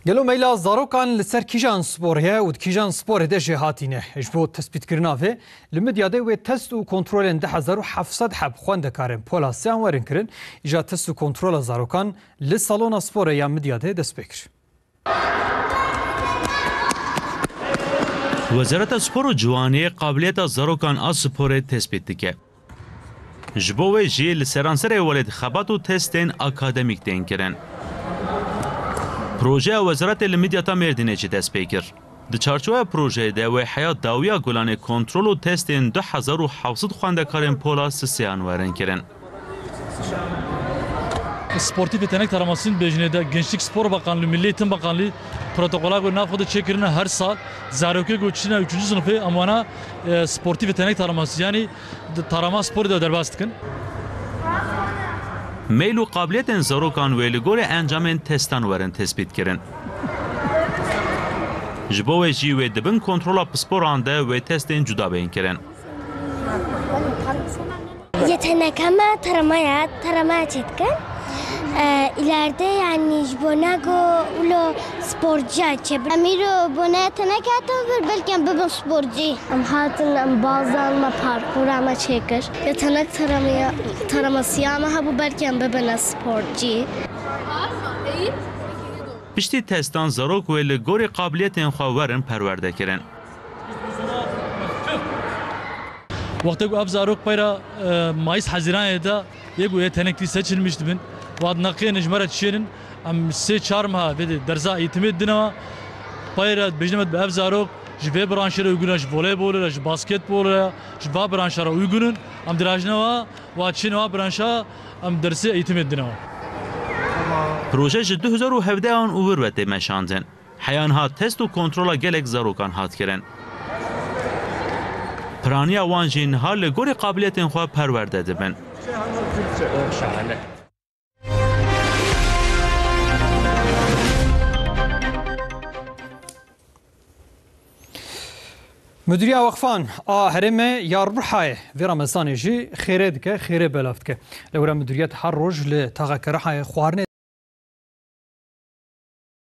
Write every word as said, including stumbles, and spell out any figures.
Gelo meyla zarokan li ser kîjan sporê ye û di kîjan sporê de jêhatî ne? Ji bo tespîtkirina vê, li Midyadê wê test û kontrolên du hezar û heft sed heb xwendekarên Pola Siyan werin kirin. Îja test û kontrola zarokan li salona sporê ya Midyadê dest pê kir. Wezareta Spor û Ciwaniyê qabiliyeta zarokan a sporê tespît dike. Ji bo wê jî li seranserê welêt xebat û testên akademîk tên kirin. Projeya Wezaretê li Midyata Mêrdînê jî dest pê kir. Di çarçoveya projeyê de wê heya dawiya Gulanê kontrol û testên du hezar û heft sed xwendekarên Pola Sisiyan werin kirin. Sportif yetenek taramasını bejine de Gençlik Spor Bakanlığı, Milli Eğitim Bakanlığı protokola göre nav xwe de çêkirine her sal zarokê ku çine üçüncü sınıfê em wana, e, sportif yetenek taraması, yani d-, tarama sporê de derbas dikin. Meyl û qabiliyetên zarokan wê li gorî encamên testan werin tespît kirin. Ji bo wê jî wê di bin kontrola pisporan de wê testên cuda bên kirin. Yeteneke me tarama ye, tarama çêdikin. E, ileride, yani, ji bo nago ulo sportciya çêbin. Em îro bone teneke hatin vir, belkî em bibin sportcî. Em hatin, em bazan me parkura me çêkir. Yetenek taramaya, taramasiya me hebû, belkî em bibine sportcî. Piştî testan zarok wê li gorî qabiliyetên xwe werin perwerde kirin. Wextê ku ev zarok peyra, e, Mayîs Hezîranê de yê ku yê tenekî seçilmiş dibin, vat neqêne ji me re çênin, em sê çar meha vê de derza eğitimê dine we. Peyra bêjine me bi ev zarok ji vê branşê re û guna ji voleybolê re, ji basketbolê re, ji va branşa re uygunun. Em dirajine wa, wa çin wa branşa, em dersê eğitimê dine wa. Proje ji du hezar û hevdeh an û vir ve tê meşandin. Heya niha test û kontrola gelek zarokan hat kirin. Piraniya wan jî niha li gorî qabiliyetên xwe perwerde dibin. Şahane. Mudiriya Wexfan a Herêmê ya Rihayê vê Remezanê jî xêrê dike, xêrê belav dike. Lewra mudiriyet her roj li taxeke Rihayê xwarinê